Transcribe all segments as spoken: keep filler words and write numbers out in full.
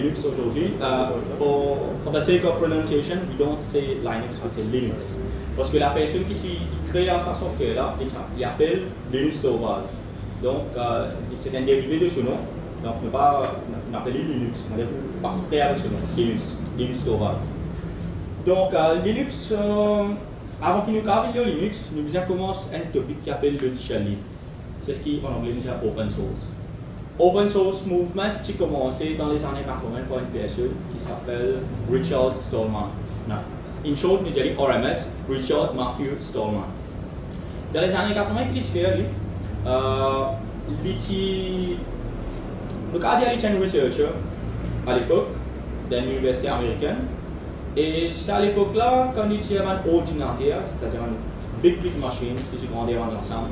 Linux aujourd'hui. Euh, for, for the sake of pronunciation, we don't say Linux, we say Linux. Parski lapersonn ki ti kre sa software la, li, li apel Linus Torvalds. Donk, euh, c'est un dérivé de ce nom. Donk, nou pa, nou apel li Linux, nou pa pas kre avek se nom, Linus, Linus Torvalds. Donk, euh, Linux, euh, avan ki nou kav lor Linux, nou bizin koumans enn topik ki apel logiciel libre. Se seki an angle nou dir open source. Open source movement ti koumanse dan lezane katrevin par enn personn ki apel Richard Stallman. Non. In short, nou dir li R M S, Richard Matthew Stallman. Dan lezane katrevin, ki li ti fer li, euh, li ti, nou kav dir li ti enn researcher a lepok, dan enn liniversite amerikenn. E se a lepok la, kan li ti ena bann ordinater, setadir bann big, big machines, ki ti grander bann lasam,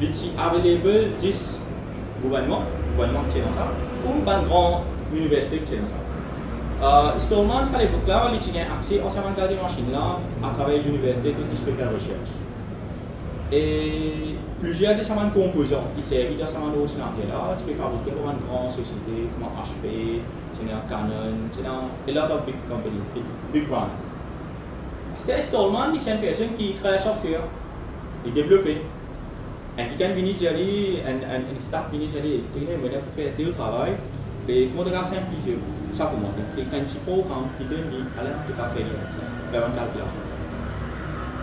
li ti available zis gouvernman, gouvernman ki ti ena sa, ou bann gran liniversite ki ti ena sa. Euh, Stallman, a lepok la, li ti gagn akse ar sa bann kalite machinn la atraver liniversite kot li ti pe fer resers. E plizier de sa bann konpozan ki servi dan sa bann ordinater la, ti pe fabrike par bann gran sosiete, kouma H P, ti ena Canon, ti ena a lot of big companies, big, big brands. Aster Stallman, li ti enn personn ki kre software, li devlope. Enn kikenn vini dir li, enn, enn, enn staff vini dir li, "Ekoute, mo ena pou fer tel travay, be kouma to kav sinplifie sa pou mwa?" Donk, li kre enn ti program, li donn li, ala, to kav fer li avek sa, fer bann kalkilasion.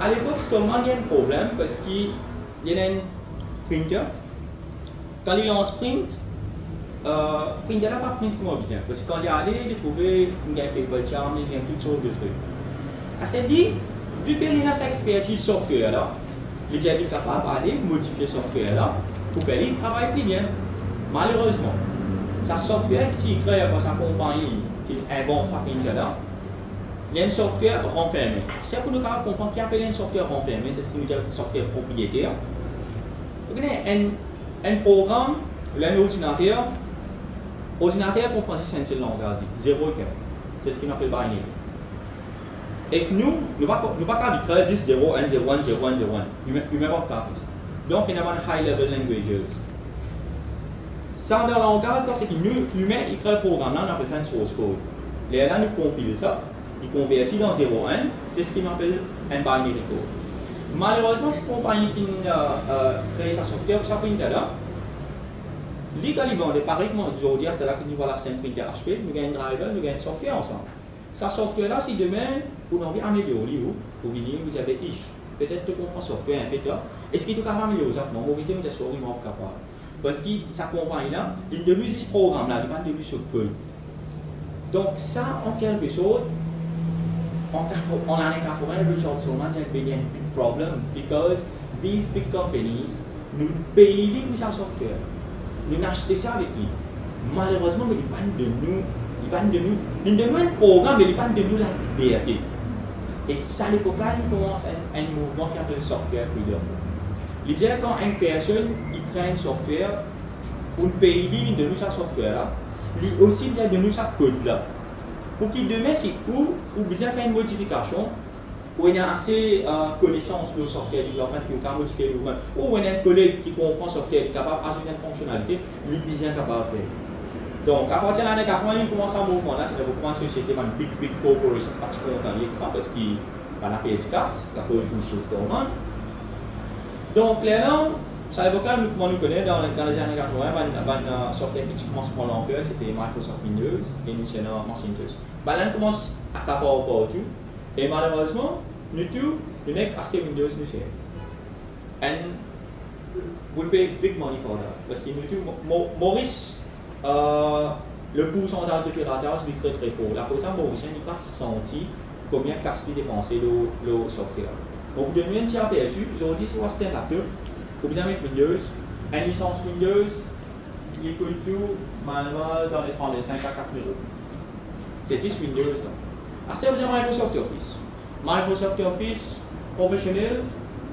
A lepok, Stallman, li ena enn problem, parski li ena enn printer. Kan li lans print, euh, printer la pa print kouma bizin, parski kan li ale, li trouve li gagn paper jam, li gagn tou sort de trik. Aster li, vi ki li ena sa expertiz software la, li dir li kapav ale modifie software la pou fer li travay pli bien. Malerezman, sa software ki ti kre par sa konpagni ki invant sa printer la, li enn software ranferme. Seki nou kav konpran ki apel enn software ranferme, se seki nou dir software propriyeter. Ou kone enn, enn program, enn ordinater, ordinater konpran zis enn sel langaz, zero ek enn. Se seki nou apel binary. Ek nou, nou pa, nou pa kav ekrir zis zero enn, zero enn, zero enn, zero enn. Imin, imin pa kav fer sa. Donk, ena bann high level languages. Sa dan langaz, dan seki nou, imin, ekrir program la, nou apel sa enn source code. Lerla nou konpil sa, li konverti dan zero enn, se seki nou apel enn binary code. Malerezman, se konpagni ki, euh, euh, kre sa software pou sa printer la, li, kan li vande, parey kouma zordi, aster la ki nou vwar sa enn printer H P, nou gagn driver, nou gagn software ansam. Sa software la, si demin ou anvi amelior li, ou, ou vini, ou dir, "Be Ish, petet to konpran software inpe, to, eski to kav amelior sa pou mwa?" Mo gete, mo dir, "Sorry, mo pa kapav." Parski sa konpagni la, li donn nou zis program la, li pa donn nou so kod. Donk sa, an kelke sort, an katr-, an lane katreven, Richard Stallman ti ena enn big problem, because these big companies, nou pey li pou sa software. Nou aste sa avek li. Malerezman, me li pa'nn donn nou, li pa'nn donn nou, li donn nou enn program, me li pa'nn donn nou laliberte. E sa lepok la, li koumans enn, enn mouvman ki apel software freedom. Li dir kan enn personn, li kre enn software, ou pey li, li donn ou sa software la, li osi bizin donn ou sa kod la. Pou ki demin, si ou, ou bizin fer enn modifikasion, ou ena ase, euh, konesans lor software development ki ou kav modifie li oumem, ou ena enn koleg ki konpran software, li kapav azout enn fonksionalite, li bizin kapav fer. Donk, apartir lane katreven, li koumans sa mouvman la, ti ena bokou bann sosiete, bann big, big corporations, pa ti kontan li ek sa, parski bann la perdi kas, akoz Michel Stallman. Donk, lerla, sa lepok la, nou, kouma nou kone, dan, dan lezane katreven, bann, bann, euh, software ki ti koumans pran lanpler, sete Microsoft Windows e nou ti ena Macintosh. Bann la koumans akapar partou. E malerezman, nou tou, nou nek aste Windows nou servi. And we pay big money for that. Parski nou tou, Mo-, Mo-, Moris, euh, le poursantaz de pirataz, li tre, tre for. Lakoz sa, Morisien, li pa santi konbien kas li depanse lor, lor software. Donk, pou donn nou enn ti apersi, zordi, si ou aste enn laptop, ou bizin met Windows, enn lisans Windows, li kout ou, malmal, dan le trant-de-senk a kat mil roupi. Se zis Windows la. Aster ou bizin Microsoft Office. Microsoft Office profesionel,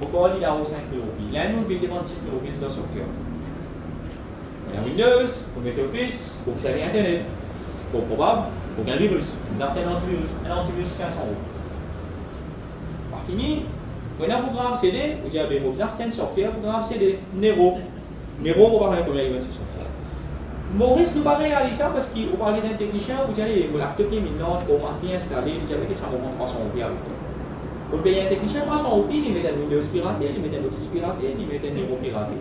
mo krwar li lor sink mil roupi. Lerla nou vinn depann dis mil roupi dan software. Ou ena Windows, ou met Office, ou pou servi internet. Fort probab, ou gagn viris. Ou bizin aste enn antiviris, enn antiviris kinz san roupi. Pa fini, ou ena pou grav C D, ou dir, "Be, mo bizin aste enn software pou grav C D." Nero. Nero, mo pa kone konbien li met so software. Moris, nou pa realiz sa, parski ou parl enn teknisien, ou dir li, mo laptop li, li inn format, li instale, li dir, "Mete sa, mo pran trwa san roupi avek twa." Ou pey enn teknisien trwa san roupi, li met enn Windows pirate, li met enn Office pirate, li met enn Euro pirate.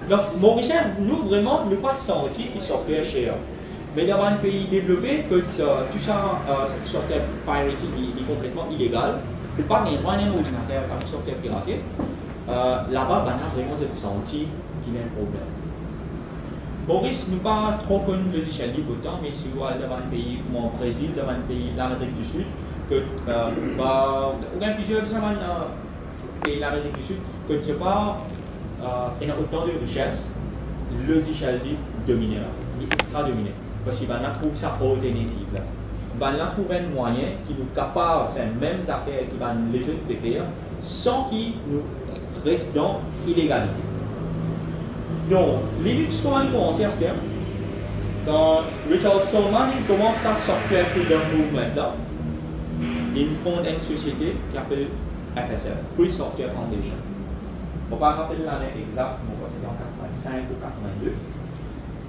Donk, Morisien, nou, vreman, nou pa santi ki software cher. Me dan bann pei devlope, kot, euh, tou sa, euh, software piracy li, li konpletman ilegal, ou pa gagn drwa ena enn ordinater avek software pirate, euh, laba, bann la vreman zot santi ki ena enn problem. Moris, nou pa tro konn lozisiel lib otan, me si ou al dan bann pei kouma Brezil, dan bann pei Lamerik di Sid, kot, euh, ba, ou gagn plizier de sa bann, euh, pei Lamerik di Sid, kot zot pa, euh, ena otan de rises, lozisiel lib domine la, li extra domine. Parski bann la trouv sa alternativ la. Bann la trouv enn mwayin ki nou kapav fer mem zafer ki bann lezot pe fer, san ki nou res dan ilegalite. Donk, Linux kouma li komanse aster? Kan Richard Stallman, li koumans sa Software Freedom Movement la, li fond enn sosiete ki apel F S F, Free Software Foundation. Mo pa rapel lane exak, mo krwar se an katrevinsenk ou katrevinde.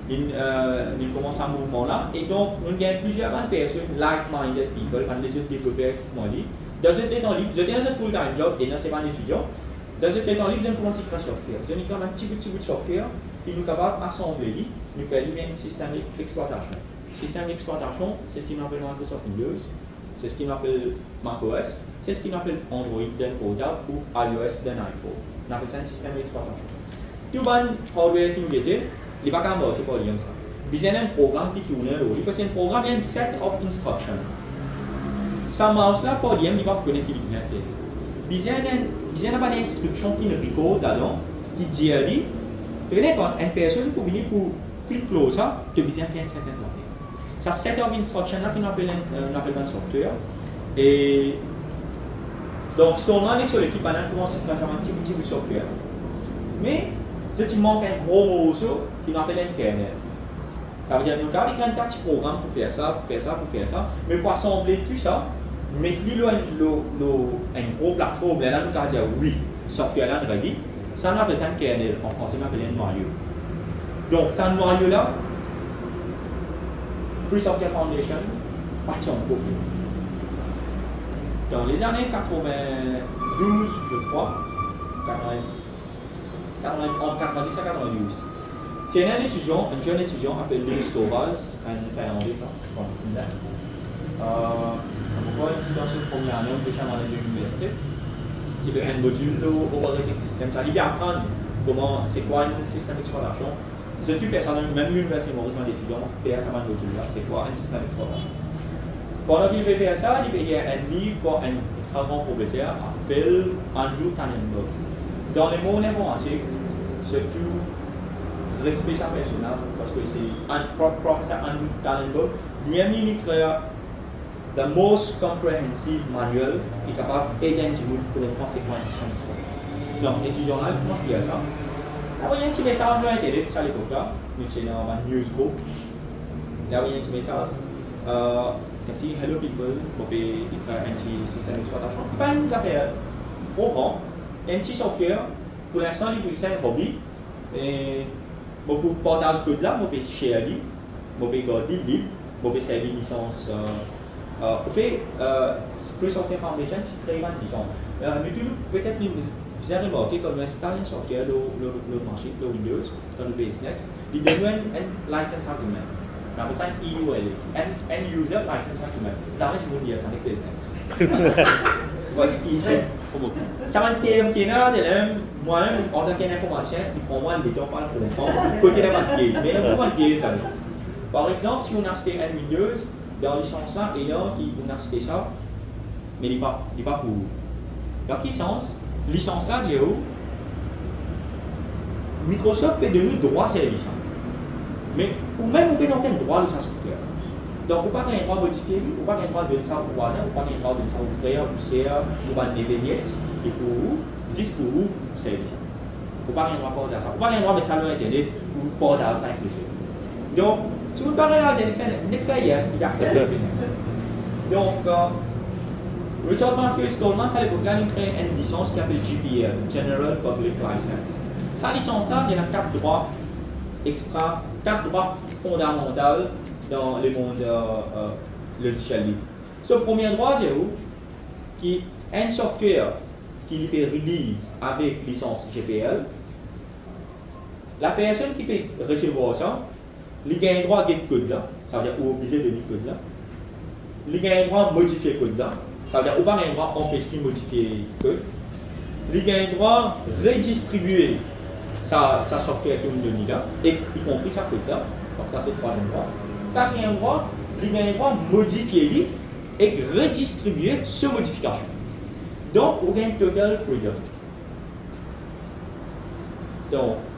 Li, euh, li koumans sa mouvman la, e donk, nou gagn plizier bann personn, like-minded people, bann lezot devloper kouma li. Dan zot letan lib, zot ena zot full-time job, e ena se bann etidian. Dan zot letan lib, zot koumans ekrir software. Zot ekrir bann ti bout, ti bout software, ki nou kapav asanble li, nou fer li enn sistem leksplwatasion. Sistem leksplwatasion, se seki nou apel Microsoft Windows, se seki nou apel macOS, se seki nou apel Android dan portab ou iOS dan iPhone. Nou apel sa enn sistem leksplwatasion. Tou bann hardware ki nou gete, li pa kapav marse par li koumsa. Bizin enn program ki tourne lor li, parski enn program, li enn set of instruction. Sa mouse la, par li mem, li pa pou kone ki li bizin fer. Bizin enn, bizin ena bann instriksion ki record ladan, ki dir li, to kone kan enn personn pou vini pou klik lor sa, to bizin fer enn sertenn zafer. Sa set of instruction la ki nou apel, euh, nou apel bann software. E donk, Stallman ek so lekip, bann la koumans ekrir sa bann ti bout, ti bout software. Me, zot ti mank enn gro morso ki nou apel enn kernel. Savedir nou kapav ekrir enn ta ti program pou fer sa, pou fer sa, pou fer sa, me pou asanble tou sa, met li lor enn, lor, lor enn gro platform, lerla nou kapav dir, wi, software la ready. Sa nou apel sa enn kernel, an franse nou apel enn nwayo. Donk, sa nwayo la, Free Software Foundation pa ti ankor fini. Dan lezane katrevindouz, je crois, katrevindouz, ant katrevindis a katrevindouz. Ti ena enn etidian, enn zenn etidian apel Linus Torvalds, enn Finlande sa, bon, enn, euh, ankor enn ti dan so premie ane, ou deziem ane de liniversite. Li pe fer enn modil lor operating system, sa li pe aprann kouma, se kwa enn sistem leksplwatasion. Zot tou fer sa dan mem liniversite Moris, bann etidian fer sa bann modil la, se kwa enn sistem leksplwatasion. Pandan ki li pe fer sa, li pe lir enn liv par enn extra gran profeser apel Andrew Tannenbaum. Dan lemond informatik, sirtou respe sa personaz, parski se enn prof, profeser Andrew Tannenbaum, li mem li, li krea the most comprehensive manual ki kapav ed enn dimoun pou konpran se kwa enn sistem leksplwatasion. Donk, etidian la, li koumans lir sa. Li avoy enn ti mesaz lor internet, sa lepok la, nou ti ena bann news group. Li avoy enn ti mesaz, euh, koumsi, "Hello people, mo pe ekrir enn ti sistem leksplwatasion." Li pa enn zafer tro gran, enn ti software pou linstan li pou zis enn hobby. E mo pou partaz kod la, mo pe share li, mo pe gard li lib, mo pe servi lisans, euh, euh, anfet, euh, Free Software Foundation ti kree bann lisans. Euh, nou tou, petet nou bizin remarke, kan nou instal enn software lor, lor, lor machin, lor Windows, kan nou pez next, li donn nou enn, enn license agreement. Nou apel sa enn E U L A, enn, enn user license agreement. Zame dimoun lir sa, nek pez next. Parski sa bann term ki ena ladan, mwa mem, antan ki enn informatisien, li pran mwa letan pou al konpran kot ena bann piez. Me ena bann piez ladan. Par exanp, si ou aste enn Windows, dan lisans la, ena ki ou aste sa, me li pa, li pa pou ou. Dan ki sans? Lisans la dir ou, Microsoft pe donn ou drwa servi sa. Me ou mem ou pena okenn drwa lor sa software. Donk, ou pa gagn drwa modifie li, ou pa gagn drwa donn sa ou vwazin, ou pa gagn drwa donn sa ou frer, ou ser, ou bann neve, nies, e pou ou, zis pou ou, pou servi sa. Ou pa gagn drwa partaz sa. Ou pa gagn drwa met sa lor internet pou partaz sa ek lezot. Donk, si ou pa realize, nek fer, nek fer yes, li aksepte li pe next. Donk, euh, Richard Matthew Stallman, sa lepok la, li kree enn lisans ki apel G P L, General Public License. Sa lisans la, li ena kat drwa extra, kat drwa fondamantal dan lemond, euh, euh, lozisiel lib. So, premie drwa dir ou ki enn software ki li pe release avek lisans G P L, lapersonn ki pe resevwar sa, li gagn drwa get kod la, savedir ou oblize donn li kod la. Li gagn drwa modifie kod la, savedir ou pa gagn drwa anpes li modifie kod. Li gagn drwa redistribie sa, sa software ki ou donn li la, e ikonpri sa kod la. Donk sa se trwaziem drwa. Katriem drwa, li gagn drwa modifie li ek redistribie so modifikasion. Donk ou gagn total freedom. Donk,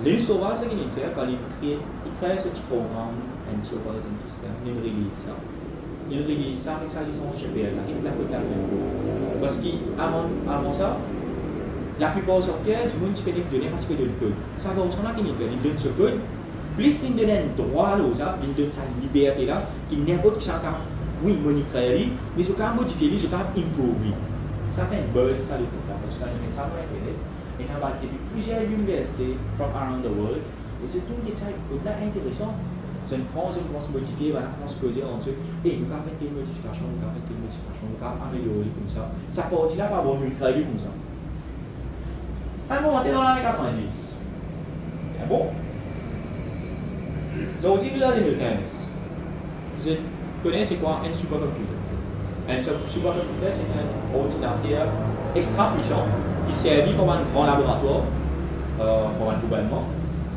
Linus Torvalds, seki li fer, kan li kre, li kre so ti program, enn ti operating system, li release sa. Li release sa avek sa lisans G P L la, ki ti lakot la fer. Parski avan, avan sa, laplipar software, dimoun ti pe nek done, pa ti pe donn kod. Sa garson la, ki li fer, li donn so kod, plis li donn enn drwa lor sa, li donn sa liberte la, ki ninport kisannla kapav, wi, mo nek kre li, me zot kapav modifie li, zot kapav improve li. Sa fer enn buzz sa lepok la, parski kan li met sa lor internet, ena bann depi plizier liniversite from around the world, e zot trouv ki sa kod la interesan. Zot pran, zot koumans modifie, bann la koumans koze ant zot, e nou kapav fer tel modifikasion, nou kapav fer tel modifikasion, nou kapav amelior li koumsa. Sa parti la pa bon, nou kre li koumsa. Sa koumans dan lane katrevin-dis. Bon. Zordi nou dan de mil kinz. Zot kone se kwa enn supercomputer? Enn su-, supercomputer, se enn ordinater extra pwisan ki servi par bann gran laboratwar, euh, par bann gouvernman.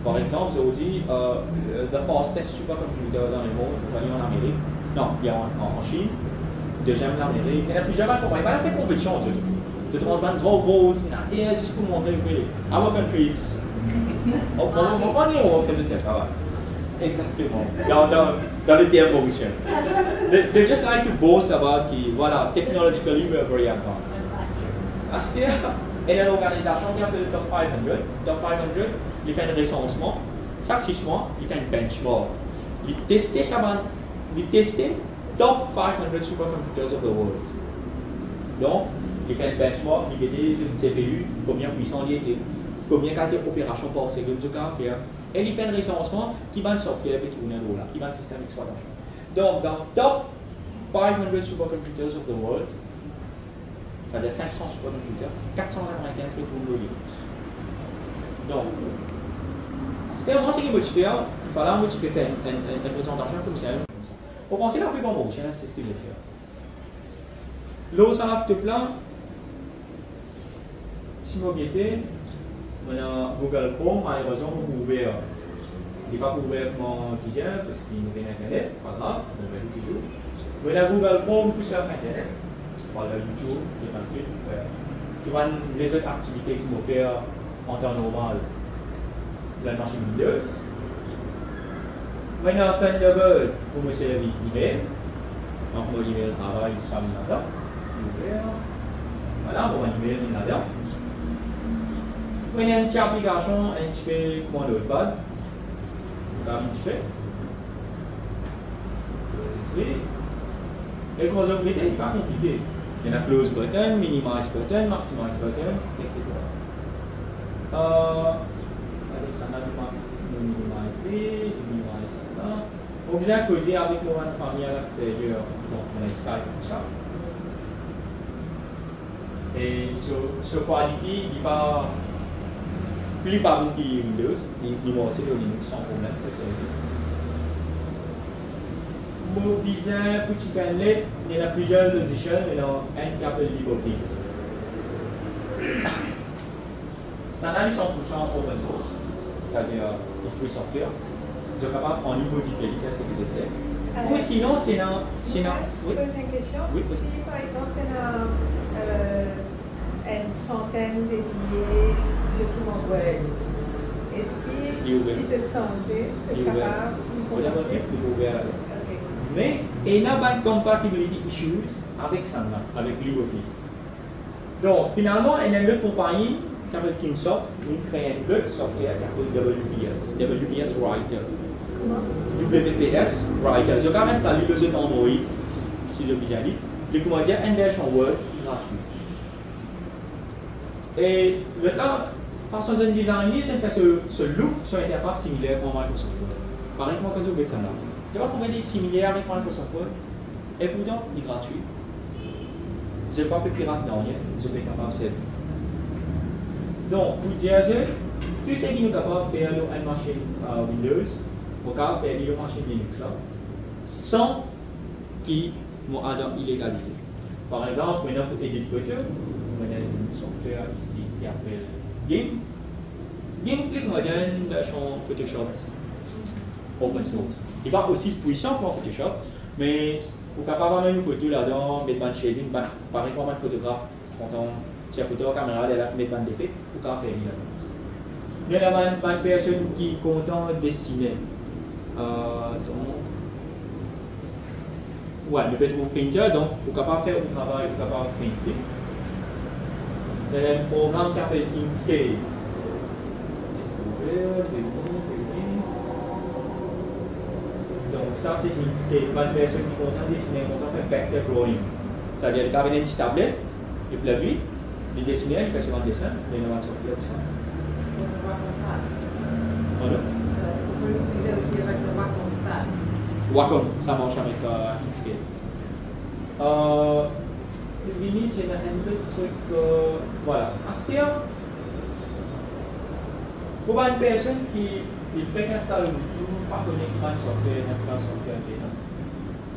Par exanp, zordi, euh, the fastest supercomputer dan lemond, li an Amerik, non, li an, an, an Chinn, deziem Lamerik, ena plizier bann konpagni, pa fer konpetision ant zot. Zot lans bann gro, gro ordinater, zis pou montre ki our countries. Mo, mo, mo pa ni, on va fer zot travay. Exactement. Dan, dan, dan le term morisien. They, they just like to boast about ki, vwala, technologically we are very advanced. Aster, ena enn lorganizasion ki apel Top five hundred. Top five hundred, li fer enn resansman. Sak sis mwa, li fer enn benchmark. Li teste sa bann, li teste top five hundred supercomputers of the world. Donk, li fer enn benchmark, li gete zot C P U, konbien pwisan li ete, konbien kalite operasion par segond zot kapav fer, e li fer enn resansman ki bann software pe tourne lor la, ki bann sistem leksplwatasion. Donk, dan top five hundred supercomputers of the world, savedir sink san supercomputers, kat san katrevin-kinz pe tourn lor Linux. Donk, se mwa seki mo ti fer, fale mo ti pe fer enn, enn, enn, enn prezantasion koumsa, koumsa. Mo panse laplipar Morisien, se seki zot fer. Lor sa laptop la, si mo gete, mo ena Google Chrome, malerezman mo pou ouver. Li pa pou ouver kouma bizin, parski nou pena internet, pa grav, mo ouver li touzour. Mo ena Google Chrome pou sirf internet, mo al dan YouTube, mo al fer tou bann lezot aktivite ki mo fer an tan normal, dan masinn Windows. Mo ena Thunderbird pou mo servi email. Donk mo email travay, tou sa, mo ladan. Si ou ver, vwala, mo bann email, mo ladan. Mo ena enn ti aplikasion, enn tipe kouma Notepad. Mo kapav enn tipe. Close li. E kouma zot gete, li pa konplike. Ena close button, minimize button, maximize button, et cetera. Euh, ale, sannla, nou max, nou minimize li, nou minimize sannla. Mo bizin koze avek mo bann fami a leksteryer, donk mo ena Skype, tousa. E so, so quality, li pa, li pa bon ki Windows, li, li marse lor Linux san problem, pe servi. Mo bizin pou ti pinn let, ena plizier lozisiel, ena enn ki apel LibreOffice. Sannla li san pou san open source, savedir li free software. Zot kapav annik modifie li, fer seki zot le. Ou sinon, si ena, si ena, wi? Poz enn kestion. Wi, wi. Si par exanp ena, euh, enn santenn de milie dokiman Word, eski si to sanze, to kapav li konpatib? Li ouver ale. Ok. Me ena bann compatibility issues avek sannla, avek LibreOffice. Donk, finalman, ena enn lot konpagni ki apel Kingsoft, inn kree enn lot software ki apel W P S, W P S Writer. Kouma? W P S Writer. Zot kapav instal li lor zot Android, si zot bizin li. Li, koumadir, enn version Word gratwi. E lot la, fason zot inn design li, zot inn fer so, so look, so interfas similer kouma Microsoft Word. Parey kouma kan zot get sannla, zot pa trouve li similer avek Microsoft Word? E pourtan, li gratwi. Zot pa pe pirat nanye, zot pe kapav servi. Donk, pou dir zot, tou seki nou kapav fer lor enn masinn, euh, Windows, mo kapav fer li lor masinn Linux la, san ki mo al dan ilegalite. Par exanp, mwa mem pou edit foto, mo ena enn software isi ki apel GIMP. GIMP li kouma dir enn version Photoshop open source. Li pa osi pwisan kouma Photoshop, me ou kapav amenn enn foto ladan, met bann shading, bann, parey kouma bann fotograf kontan tir foto ar kamera, lerla met bann lefe, ou kapav fer li ladan. Me ena bann, bann personn ki kontan desine. Euh, donk, we, nou pe trouv printer, donk ou kapav fer ou travay, ou kapav printe. Ena enn program ki apel Inkscape. Eski ou pe vini, vini? Donk sa se Inkscape, bann personn ki kontan desine, kontan fer vector drawing. Setadir, li kapav vinn enn ti tablet, li plug li, li desine, li fer so bann desin, li ena bann software pou sa. Pardon? Wacom, sa mars avek, euh, Inkscape. Euh, vini, ti ena enn lot trik, euh, vwala. Aster, pou bann personn ki, ki fek instal Ubuntu, pa kone ki bann software, ena ki bann software ki ena.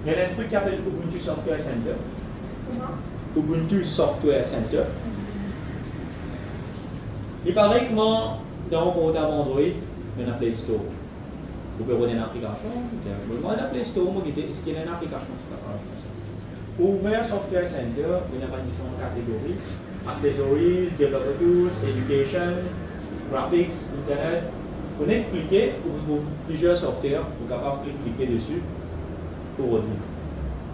Ena enn trik ki apel Ubuntu Software Center. Kouma? Ubuntu Software Center. Li parey kouma dan enn portab Android, ena Play Store. Ou pe rod enn aplikasion, ou dir, mo al dan Play Store, mo gete eski ena enn aplikasion ki kapav fer sa. Ou ouver Software Center, ena bann diferan kategori, accessories, developer tools, education, graphics, internet. Ou nek klike, ou trouv plizier software, ou kapav klik, klike desi pou rod li.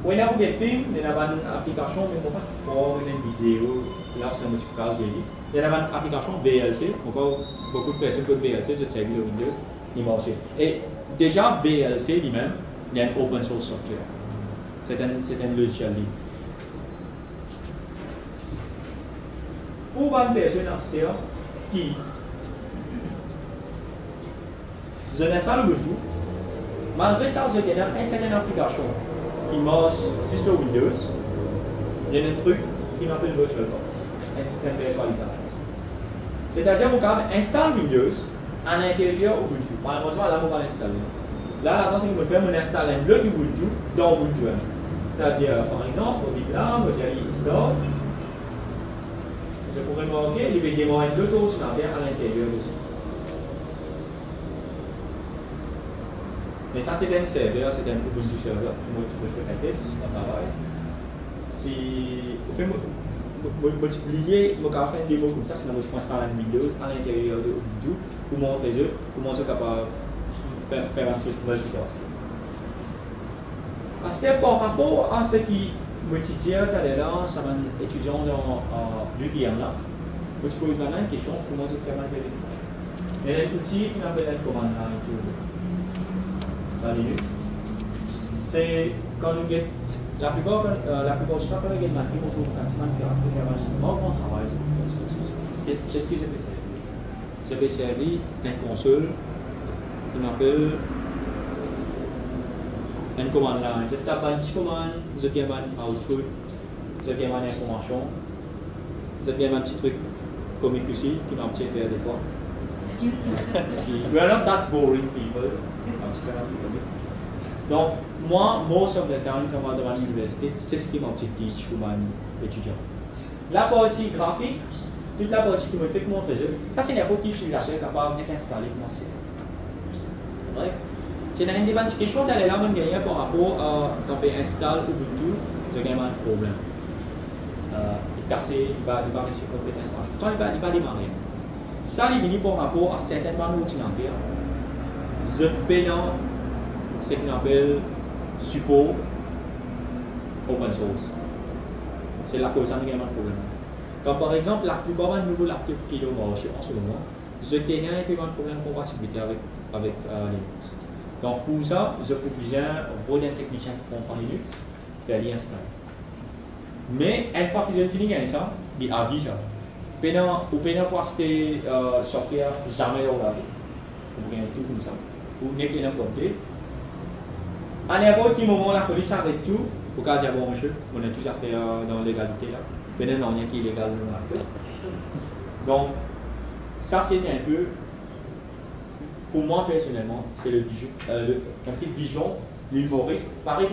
Ou ena pou get film, ena bann aplikasion, me mo pa tro ena video, la se mo ti kapav dir li. Ena bann aplikasion V L C, ankor boukou de personn kot V L C, zot servi lor Windows, li marse. E deza V L C limem, li enn open source software. Se enn, se enn lozisiel lib. Pou bann personn aster ki zot instal Ubuntu, malgre sa zot ena enn sertenn aplikasion ki mars zis lor Windows, ena enn trik ki nou apel VirtualBox, enn sistem virtualizasion. Setadir, mo kapav instal Windows a linteryer Ubuntu. Malerezman, la mo pa instal li. La, ladan seki mo fer, mo instal enn lot Ubuntu dan Ubuntu mem. Setadir, par exanp, mo vinn la, mo dir li start. Zot pou remarke, li pe demar enn lot ordinater a linteryer de sa. Me sa se enn server, se enn Ubuntu server, mo ti pe fer enn tes, mo travay. Si, anfin, mo, mo, mo, mo ti bliye, mo kapav fer enn demo koumsa, si nou pou instal enn Windows a linteryer de Ubuntu, pou montre zot kouma zot kapav fer, fer enn trik multitask. Aster, par rapor a seki mo ti dir taler la, sa bann etidian dan, euh, U Q M la, mo ti poz bann la enn kestion, kouma zot fer bann verifikasion. Ena enn outi ki nou apel enn command line tool dan Linux. Se kan nou get, laplipar, kan, euh, laplipar ditan kan nou get bann film, nou trouv kan se bann pirat pe fer bann gran, gran travay, se, se seki zot pe servi. Zot pe servi enn konsol ki nou apel enn command line. Zot tap bann ti command, zot gagn bann output, zot gagn bann informasion, zot gagn bann ti trik komik osi ki nou abitie fer defwa. We are not that boring people. Nou abitie fer bann trik komik. Donk, mwa, most of the time, kan mo al dan bann liniversite, se seki mo abitie teach pou bann etidian. Laparti grafik, tou laparti ki mo fek montre zot, sa se ninport ki itilizater kapav nek instale kouma server. Right? Ti ena enn de bann ti kestion taler la, mo'nn gagne par rapor a, euh, kan pe instal Ubuntu, zot gagn bann problem. Euh, li kase, li pa, li pa resi konplete instalasion. Li pa, li pa demare. Sa li vini par rapor a sertenn bann ordinater, zot pena seki nou apel sipor open source. Se lakoz sa nou gagn bann problem. Kan par exanp, laplipar bann nouvo laptop ki lor marse an se moman, zot ena enpe bann problem konpatibilite avek, avek, euh, Linux. Donk pou sa, zot pou bizin rod enn teknisien ki konpran Linux, fer li instal. Me enn fwa ki zot fini gagn sa, li avi sa. Pena, ou pena pou aste, euh, software zame dan lavi. Ou pou gagn tou koumsa. ou nek ena update. A ninport ki moman lapolis aret tou, ou kav dir, bon, misie, nou ena tou zafer dan legalite la. Pena nanye ki ilegal dan lapolis. Donk, sa se enn pe, pou mwa personelman, se le vision, euh, le, koumsi vision, lil Moris, parey